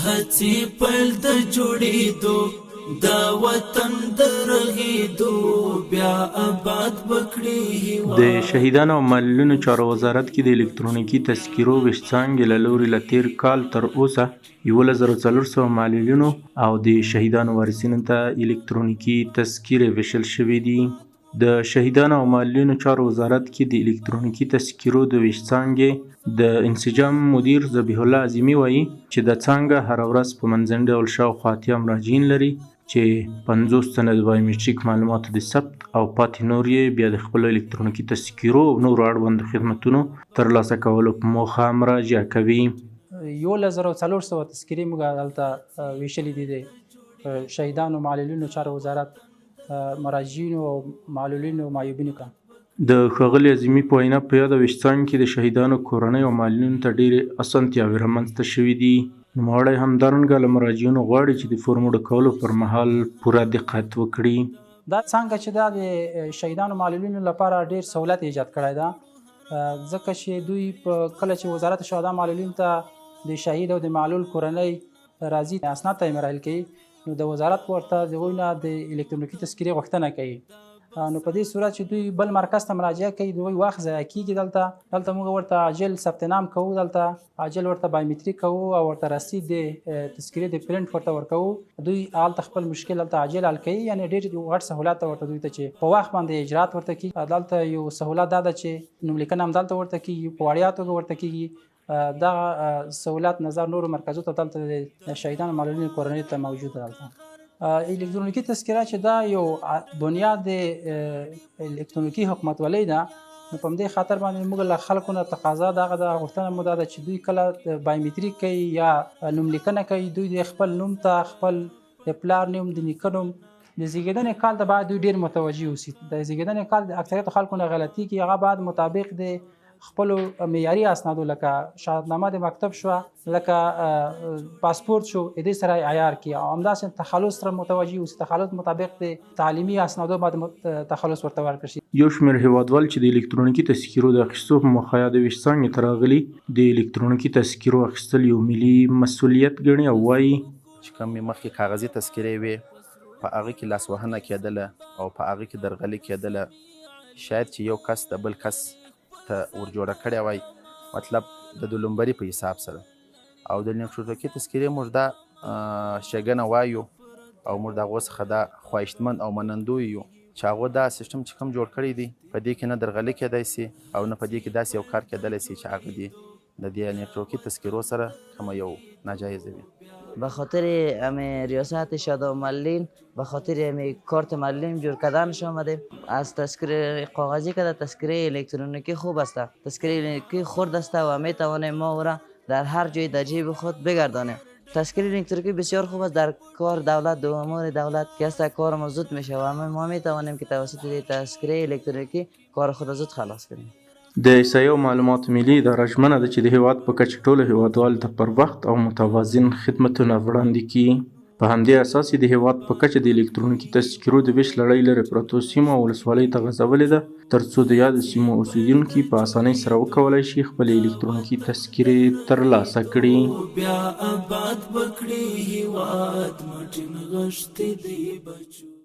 هڅې پیل د جوړېدو د وطن د رغېدو بیا اباد به کړي د هیواد. شهیدانو او معلولینو چارو وزارت کې د الکترونیکي تذکرو وېش څانګې له لوري له تېر کال تر اوسه 11,400 معلولینو او د شهیدانو وارثینو ته الکترونیکي تذکرې وېشل شوې دي. د شهیدانو او معلولینو چارو وزارت کې د الکترونیکي تذکرو د وېش څانګې د انسجام مدیر ذبیح الله عظیمي وایي چې دا څانګه هره ورځ په منځني ډول شاوخوا 80 مراجعین لري چې 50 تنه د بایومټریک معلوماتو د ثبت او پاتې نور یې بیا د خپلو الکترونیکي تذکرو او نورو اړوندو خدمتونو ترلاسه کولو په موخه مراجعه کوي. 11,400 تذکرې موږ هلته ویشلې دي د شهیدانو معلولینو چارو وزارت مراجعینو او معلولینو معیوبینو ته. د ښاغلي عظیمي په وینا، په یاده وېشڅانګه کې د شهیدانو کورنۍ او معلولینو ته ډېرې اسانتیاوې رامنځته شوې دي. نوموړی همدارنګه له مراجعینو غواړي چې د فورمو ډکولو پر مهال پوره دقت وکړي. دا څانګه چې ده د شهیدانو معلولینو لپاره ډېر سهولت ایجاد کړی ده، ځکه چې دوی په کله چې وزارت شهدا معلولین ته د شهید او د معلول کورنۍ راځي، اسناد ته یې مراحل کوي، نو د وزارت ورته د هغوی نه د الکترونیکي تذکرې غوښتنه کوي. نو په دې صورت چې دوی بل مرکز ته مراجعه کوي، دوی وخت ضایع کیږي. دلته موږ ورته عاجل ثبت نام کوو، دلته عاجل ورته بایومتریک کوو او ورته رسید د تذکرې د پرنټ ورته ورکوو. دوی هلته خپل مشکل هلته عاجل حل کوي، یعنی ډېر غټ سهولت ورته دوی ته چې په وخت باندې اجرات ورته کیږي. دلته یو سهولت دا ده چې نوم لیکنه هم دلته ورته کیږي، په وړیا توګه ورته کیږي. دا سهولت نظر نورو مرکزو ته دلته د شهیدانو معلولینو کورنۍ ته موجود ده. دلته الکترونیکي تذکره چې دا یو بنیاد د الکترونیکي حکومتولۍ ده، نو په همدې خاطر باندې موږ له خلکو نه تقاضا دغه ده، غوښتنه مو دا ده چې دوی کله بایومتریک کوي یا نوم لیکنه کوي، دوی د خپل نوم ته، خپل د پلار نوم، د نیکه نوم، د زیږېدنې کال ته باید دوی ډېر متوجه اوسي. د زیږېدنې کال د اکثریت خلکو نه غلطي کېږي، هغه باید مطابق د خپلو معیاري اسنادو لکه شهادتنامه د مکتب شوه، لکه پاسپورت شو، دې سره عیار کړي. او همداسې تخلص سره متوجه اوسي، تخلص مطابق د تعلیمي اسنادو باید تخلص ورته ورکړ شي. یو شمېر هېوادوال چې د الکترونیکي تذکرو د اخیستو په موخه یادې وېش څانګې ته راغلي، د الکترونیکي تذکرو اخیستل یو ملي مسوولیت ګڼي او وايي، چې کومې مخکې کاغذي تذکرې وې، په هغه کې لاسوهنه کېدله او په هغه کې درغلي کېدله. شاید چې یو کس د بل کس ته ور جوړه کړې وای، مطلب د دولمبري په حساب سره. او د الکترونیکي تذکرې موږ دا ښېګڼه وایو او موږ د هغو څخه دا خواهشمند او منندوی یو چې هغو دا سیستم چې کوم جوړ کړی دی، په دې کې نه درغلي کېدای شي او نه په دې کې داسې یو کار کېدلی شي چې هغه دې د دې الکترونیکي تذکرو سره کومه یو ناجایزه وي. به خاطر امی ریاست شهدا معلولین، به خاطر امی کارت معلولین جور کردنش آمدیم. از تذکره کاغذی که تذکره الکترونیکی خوب است. تذکره الکترونیکی خرد است و می توانیم ما او را در هر جای در جیب خود بگردانیم. تذکره الکترونیکی بسیار خوب است در کار دولت و امور دولت که است، کار ما زود میشه و ما می توانیم که توسط تذکره الکترونیکی کار خود زود خلاص کنیم. د احصایې او معلوماتو ملي اداره ژمنه ده چې د هېواد په کچه ټولو هېوادوالو ته پر وخت او متوازن خدمتونه وړاندې کړي. په همدې اساس یې د هېواد په کچه د الکترونیکي تذکرو د وېش لړۍ لرې پرتو سیمو او ولسوالیو ته غځولې ده، ترڅو د یادو سیمو اوسېدونکي په اسانۍ سره وکولای شي خپلې الکترونیکي تذکرې ترلاسه کړي. بیا اباد به کړي هیواد مټې نغښتې دی بچو.